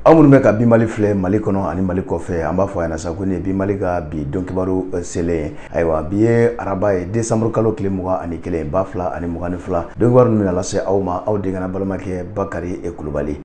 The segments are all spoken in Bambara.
Aw minnu bɛ ka Bi Mali filɛ Mali kɔnɔ ani Mali kɔfɛ, an b'a fɔ a ɲɛna sa ko nin ye Bi Mali ka bi don kibaru selen ye. Ayiwa, bi ye araba ye, décembre kalo tile 21 2022. Don kibaru ninnu bɛna lase aw ma, aw denkɛ n'a balimakɛ Bakari Kulubali.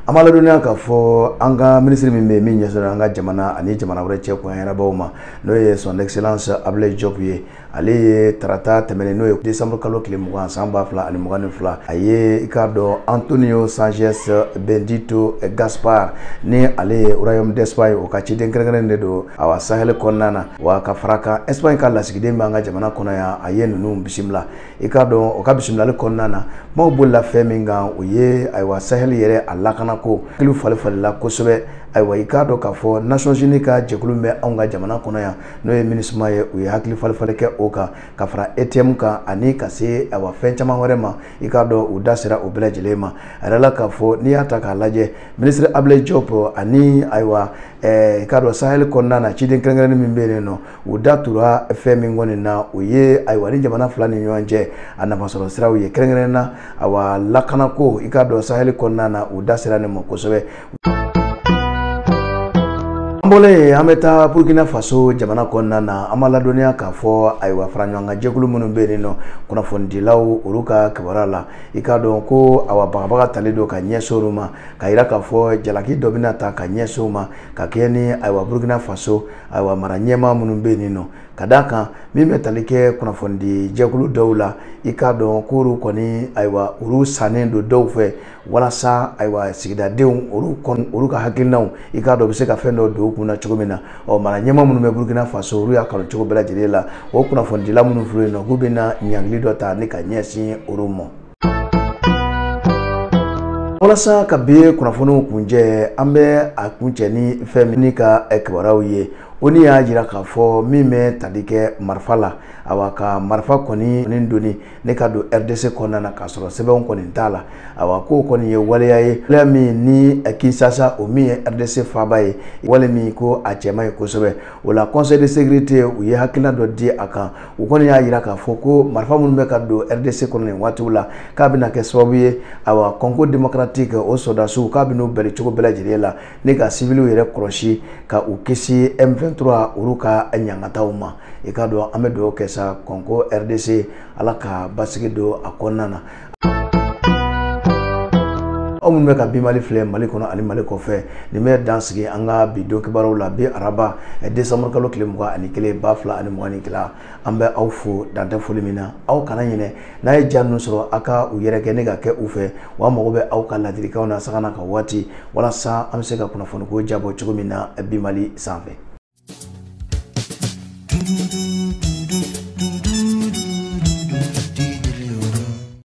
An b'a ladɔnniya k'a fɔ an ka minisiri min bɛ yen min ɲɛsinnen an ka jamana ani jamana wɛrɛ cɛ koɲɛnabɔw ma, n'o ye son excellence Ablaye Diop ye. Ale ye tarata tɛmɛnen, n'o ye décembre kalo tile 20 san 2022, a ye i k'a dɔn Antonio Sanchez Bendito Gaspar, ni ale ye Royaume d'Espagne o ka ciden kɛrɛnkɛrɛnnen de don awa Sahel kɔnɔna na, wa ka fara kan Espagne ka lasigiden bɛ an ka jamana kɔnɔ yan, a ye ninnu bisimila. I k'a dɔn o ka bisimilali kɔnɔna na, kumaw bolila fɛn min kan, o ye ayiwa Sahel yɛrɛ a lakanako hakiliw falen falenla kosɛbɛ. Ayiwa, i k'a dɔn k'a fɔ Nations Unies ka jɛkulu min bɛ anw ka jamana kɔnɔ yan, n'o ye MINUSMA ye, u ye hakili falen falen kɛ o kan, ka fara ETM kan ani ka se ayiwa fɛn caman wɛrɛ ma. I k'a dɔn u da sera o bɛɛ lajɛlen ma. A yɛrɛ la k'a fɔ n'i y'a ta k'a lajɛ, minisiri Ablaye Diop ani ayiwa i k'a dɔn Sahel kɔnɔna na ciden kɛrɛnkɛrɛnnen min bɛ yen nɔ, u da tura fɛn min kɔni na, o ye ayiwa ni jamana fila ni ɲɔgɔn cɛ a nafasɔrɔ siraw ye, kɛrɛnkɛrɛnnen na ayiwa lakanako. I k'a dɔn Sahel kɔnɔna na, u da sera nin ma kosɛbɛ. An bɔlen, an bɛ taa Burkina Faso jamana kɔnɔna na. An b'a ladɔnniya k'a fɔ ayiwa faraɲɔgɔnkan jɛkulu minnu bɛ yen nɔ, kunnafonidilaw olu ka kibaruya la, i k'a dɔn ko awa bagabaga talen don ka ɲɛsin olu ma, ka yira k'a fɔ jalaki dɔ bɛna ta ka ɲɛsin u ma, ka kɛɲɛ ni ayiwa Burkina Faso ayiwa mara ɲɛmaa minnu bɛ yen nɔ, ka d'a kan min bɛ tali kɛ kunnafonidi jɛkulu dɔw la, i k'a dɔn k'olu kɔni ayiwa olu sannen don dɔw fɛ walasa ayiwa sigidadenw olu kɔni olu ka hakilinaw, i k'a dɔn u bɛ se ka fɛn dɔw don u kun na cogo min na. Ɔ mara ɲɛmaa minnu bɛ Burkina Faso, olu y'a kanu cogo bɛɛ lajɛlen la, o kunnafonidila minnu filɛ yen nɔ, k'u bɛna ɲangili dɔ ta ni ka ɲɛsin olu ma. Walasa ka bi kunnafoniw kuncɛ, an bɛ a kuncɛ ni fɛn min ka kibaruyaw ye. O ni y'a jira k'a fɔ min bɛ tali kɛ marifa la, awa ka marifa kɔni ni donni ne ka don RDC kɔnɔna na k'a sɔrɔ sɛbɛnw kɔni t'a la, awa k'o kɔni ye waleya ye, waleya min ni Kinshasa, o min ye RDC faaba ye, wale min ko a cɛ man ɲi kosɛbɛ. O la Conseil de sécurité u ye hakilina dɔ di a kan. U kɔni y'a jira k'a fɔ ko marifa minnu bɛ ka don RDC kɔnɔ nin waatiw la, k'a bɛna kɛ sababu ye awa Congo démocratique o sɔrɔdasiw k'a bɛn'u bali cogo bɛɛ lajɛlen la ni ka civiliw yɛrɛ kɔlɔsi ka u kisi M23 olu ka ɲangataw ma. I k'a dɔn an bɛ dugawu kɛ sa Congo RDC, Ala ka basigi don a kɔnɔna na. Aw minnu bɛ ka Bi Mali filɛ Mali kɔnɔ ani Mali kɔfɛ, nin bɛ dan sigi an ka bi don kibaruw la. Bi araba décembre kalo tile 21 2021, an bɛ aw fo dantɛ foli min na. Aw kana ɲinɛ, n'a ye ja ninnu sɔrɔ, aw ka u yɛrɛ kɛ ne ka kɛ u fɛ, wa an mago bɛ aw ka ladilikanw na sanga n'a ka waati, walasa an bɛ se ka kunnafoniko jabɔ cogo min na Bi Mali sanfɛ.